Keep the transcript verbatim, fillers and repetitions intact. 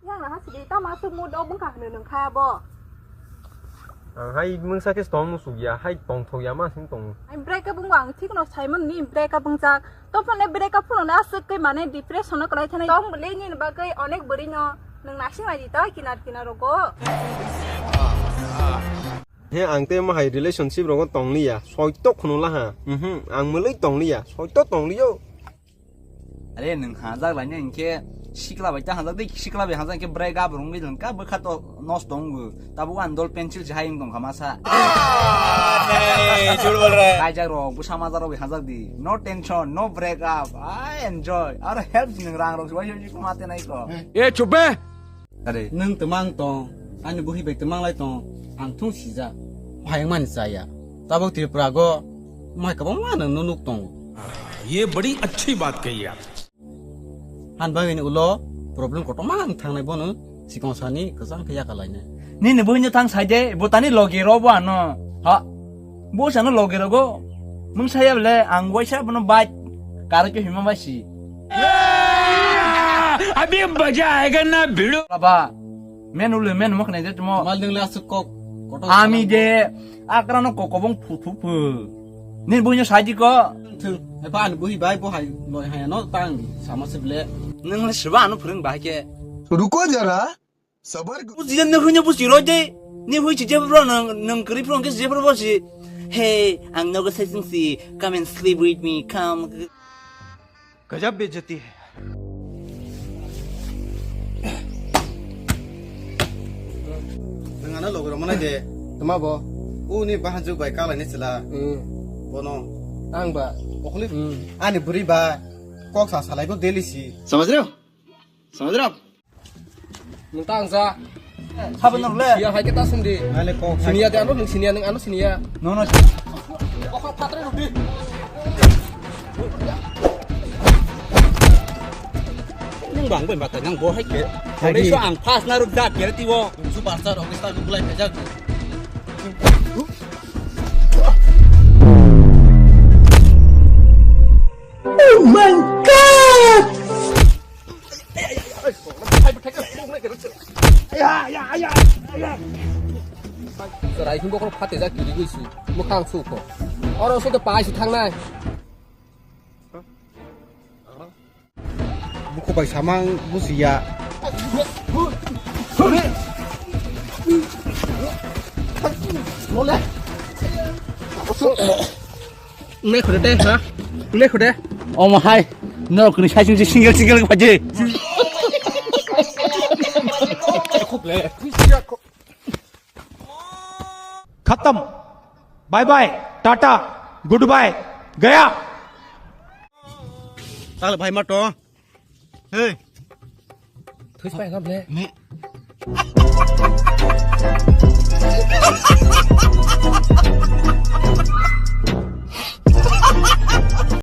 Yang na hasidi tama asuk mood o bungkha hwnwi nung kha bo. Ang hai mungsa khe tong musuk ya, hai tong thok ya ma sing tong. Ai break up wngkha ang thik no Simon ni break up wngjak. To phone break up phone na asuk kai mane depression no kwlai thani. Tong bwlai ni bagwi onek bwrwi no nung nasing lai di to kinar kinar rogo. He ang tei ma hai relationship rogo tong liya, soito khunu laha. Mhm, ang mwlwi tong liya, soito tong liyo. Are nwng hajak laina hinkhe sikla bai ta hajak de, sikla bai hajak hinkhe break up rwngwi lwngkha bwkha to nosto wngo. Tabuk ani dol pencil se hai wng tongkha masa. Nahi, jhut bol raha hai. Kaijak rok bwsa maja rok bai hajak di. No tension, no break up. I enjoy. Aro help si nwng rang rok si wai wai mate nai ko. E chup be. Are. Nwng twmang tong, ani buhi bai twmang lai tong, ang thung sijak. Phai wngmani chaya. Tabuk Tripura go mai kwbangma nwng nuk tongo. Ye badi achhi baat kahi aap. Han bagwi ni ulo problem kotorma ang thangnai bono sikon sani kwchang khe yakalainai. Nini buhino thang saide, bo tani logi ro bo ano. Ha. Bo sano logi rogo. Mung saya bole ang waisa bono bike karo ke hima basi. Abhi maza aayega na bhidu. Baba, men ule men mok nai de tumo. Mal ding le asuk kok. Kotor Ami salam. De akrano kokobong phu phu phu. Nin buino saji ko. Thung. Eba an buhi bai bo hai loi hai no tang sama se ble. Nang le siba anu phurung bai ke. Ruko jara. Sabar. Buji de nang hunya buji roi de. Ni hui chi je bro nang nang kri phurung ke je bro buji. Hey, ang nogo sesing si. Come and sleep with me. Come. Gajab bejati hai. Nang ano logi rok manai de. Tama bo? Uni bahanjuk bai kalai ni chwla. Hmm. Bono. Ang ba? Okuli. Hmm. Ani bwrwi ba kok sa salai bo daily si. Samajh rahe ho? Samajh rahe ho? Nwng ta ang sa. Sabo nwng le. Siya hai khe ta sung di. Nale kok hai. Siniya de ano nwng siniya nwng ano siniya. No, no. Okha patre rudi. Nwng bang bai batai nwng bo hai khe. Hai di. Ang pas na ruk da kere tiwo. Superstar rockstar ruk bulai pejak. Oh my God! Chwrai hwnba khorok phatijak kiri gwi si, mwkhang sukho. Oro se to pai si thangnai. Bukhuk bai samang busiya. Nai khude te, ha? Nai khude. Omo hai. Norok ni sai sing single single phaji. Khatam. Bye bye. Tata. Goodbye. Gaya. Tal bhai mato. Hey. Thuis pai ngam le. Me.